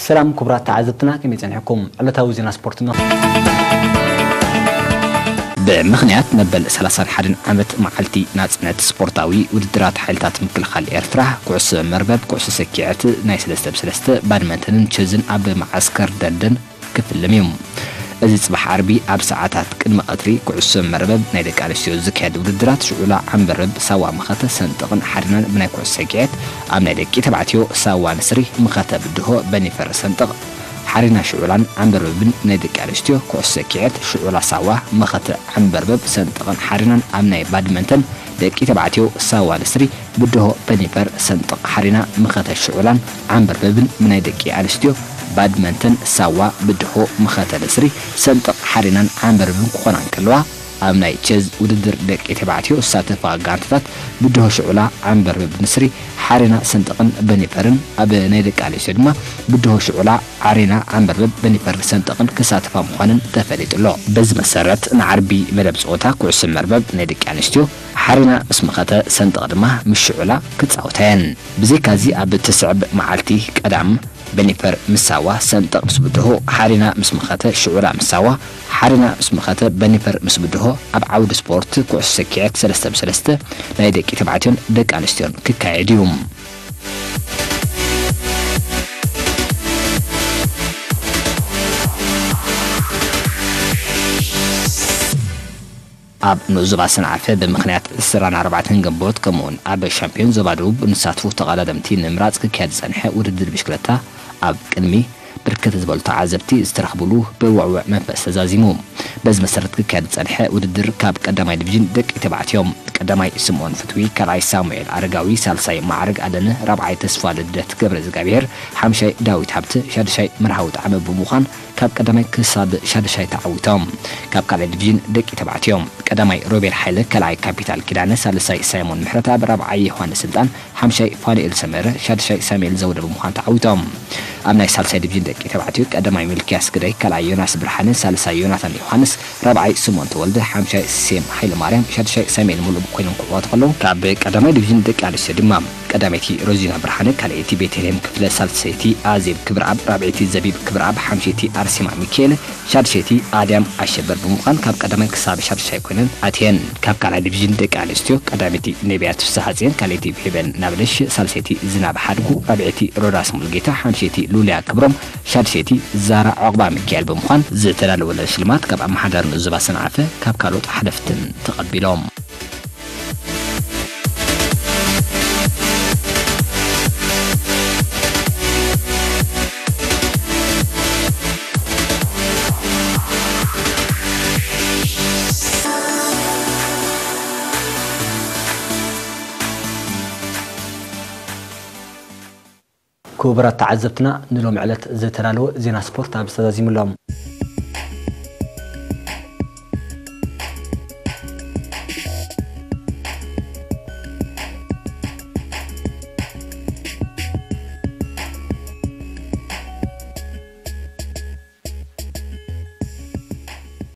ሰላም ክቡራት ተዓዘብትና፣ ከመይ ጸኒሕኩም? ዕለታዊ ዜና ስፖርት እንሆ። ብምኽንያት መበል ሰላሳን ሓደን ዓመት መዓልቲ ናጽነት፣ ስፖርታዊ ውድድራት ሓይልታት ምክልኻል ኤርትራ፣ ኩዕሶ መርበብ፣ ኩዕሶ ሰኪዐት፣ ናይ ሰለስተ ብ ሰለስተ፣ ባድመንተንን ቸዝን ኣብ መዓስከር ደንደን ክፍልም እዩ። እዚ ጽባሕ ዓርቢ ኣብ ሰዓታት ቅድሚ ቀትሪ ኩዕሶ መርበብ ናይ ደቂ ኣንስትዮ ዝካየድ ውድድራት ሽዑላ ዓምበርበብ ሳዋ መኸተ ሰንጠቕን ሓሪናን ብናይ ኩዕሶ ሰኪዐት ኣብ ናይ ደቂ ተባዕትዮ ሳዋ ንስሪ መኸተ ብድሆ በኒፈር ሰንጠቕ ሓሪና ሽዑላን ዓምበርበብን ብናይ ደቂ ኣንስትዮ ኩዕሶ ሰኪዐት ሽዑላ ሳዋ መኸተ ዓምበርበብ ሰንጠቕን ሓሪናን ኣብ ናይ ባድመንተን ደቂ ተባዕትዮ ሳዋ ንስሪ ብድሆ በኒፈር ሰንጠቕ ሓሪና መኸተ ሽዑላን ዓምበርበብን ብናይ ደቂ ኣንስትዮ ባድመንተን ሳዋ ብድሆ መኸተ ንስሪ ሰንጠቕ ሓሪናን ዓምበርበብን ክኾና እንከለዋ፣ ኣብ ናይ ቸዝ ውድድር ደቂ ተባዕትዮ ዝሳተፋ ጋንታታት ብድሆ ሽዑላ ዓምበርበብ ንስሪ ሓሪና ሰንጠቕን በኒፈርን፣ ኣብ ናይ ደቂ ኣንስትዮ ድማ ብድሆ ሽዑላ ዓሪና ዓምበርበብ በኒፈር ሰንጠቕን ክሳተፋ ምዃነን ተፈሊጡ ኣሎ። በዚ መሰረት ንዓርቢ መደብ ጸወታ ኩዕሶ መርበብ ናይ ደቂ ኣንስትዮ ሓሪና ምስ መኸተ ሰንጠቕ ድማ ምስ ሽዑላ ክጻወታ እየን። ብዘይካዚ ኣብ ትስዕብ መዓልቲ ቀዳም በኒፈር ምስ ሳዋ ሰንጠቕ ምስ ብድሆ ሓሪና ምስ መኸተ ሽዑላ ምስ ሳዋ ሓሪና ምስ መኸተ በኒፈር ምስ ብድሆ ኣብ ዓውዲ ስፖርት ኩዕሶ ሰኪዐት ሰለስተ ብ ሰለስተ ናይ ደቂ ተባዕትዮን ደቂ ኣንስትዮን ክካየድ እዩ። ኣብ ንኡስ ዞባ ሰንዓፈ ብምኽንያት ዕስራን ኣርባዕተን ግንቦት፣ ከምኡውን ኣብ ሻምፒዮን ዞባ ደቡብ ንሳትፉ ተቐዳደምቲ ንምምራጽ ክካየድ ዝጸንሐ ውድድር ብሽክለታ ኣብ ቅድሚ ብርክት ዝበሉ ተዓዘብቲ ዝተረኽብሉ ብውዕውዕ መንፈስ ተዛዚሙ። በዚ መሰረት ክካየድ ዝጸንሐ ውድድር ካብ ቀዳማይ ዲቪዥን ደቂ ተባዕትዮ ቀዳማይ ስምኦን ፍትዊ፣ ካልኣይ ሳሙኤል ኣረጋዊ፣ ሳልሳይ ማዕረግ ኣለነ፣ ራብዓይ ተስፋ ልደት ገብረ እግዚኣብሔር፣ ሓምሻይ ዳዊት ሃብተ፣ ሻድሻይ መርሃዊ ጣዕመ ብምዃን ካብ ቀዳማይ ክሳብ ሻድሻይ ተዓዊቶም። ካብ ካልኣይ ዲቪዥን ደቂ ተባዕትዮ ቀዳማይ ሮቤል ሓይለ፣ ካልኣይ ካፒታል ኪዳነ፣ ሳልሳይ ሳይሞን ምሕረተኣብ፣ ራብዓይ ዮሃንስ ስልጣን፣ ሓምሻይ ፋኑኤል ሰመረ፣ ሻድሻይ ሳሙኤል ዘውደ ብምዃን ተዓዊቶም። ኣብ ናይ ሳልሳይ ዲቪዥን ደቂ ተባዕትዮ ቀዳማይ ሚልክያስ ግዳይ፣ ካልኣይ ዮናስ ብርሃነ፣ ሳልሳይ ዮናታን ዮሃንስ፣ ራብዓይ ስምኦን ተወልደ፣ ሓምሻይ ሴም ሃይለማርያም፣ ሻድሻይ ሳሙኤል ሙሉእ ኮይኖም ክዕወቱ ከለዉ፣ ካብ ቀዳማይ ዲቪዥን ደቂ ኣንስትዮ ድማ ቀዳመይቲ ሮዚና ብርሃነ፣ ካልኣይቲ ቤተልሔም ክፍለ፣ ሳልሰይቲ ኣዜብ ክብረኣብ፣ ራብዐይቲ ዘቢብ ክብረኣብ፣ ሓምሸይቲ ኣርሴማ ሚካኤል፣ ሻድሸይቲ ኣድያም ኣሸበር ብምዃን ካብ ቀዳማይ ክሳብ ሻድሻይ ኮይነን ኣትየን። ካብ ካልኣይ ዲቪዥን ደቂ ኣንስትዮ ቀዳመይቲ ነቢያት ፍስሓጽዮን፣ ካልኣይቲ ሄበን ናብለሽ፣ ሳልሰይቲ ዝናብ ሓድጉ፣ ራብዐይቲ ሮዳስ ሙሉጌታ፣ ሓምሸይቲ ሉልያ ክብሮም፣ ሻድሸይቲ ዛራ ዑቕባ ሚካኤል ብምዃን ዝተዳለወለን ሽልማት ካብ ኣመሓዳሪ ንኡስ ዞባ ሰንዓፈ ካብ ካልኦት ሓለፍትን ተቐቢሎም። ክቡራት ተዓዘብትና፣ ንሎሚ ዕለት ዝተዳለወ ዜና ስፖርት ኣብዚ ተዛዚሙ ኣሎ።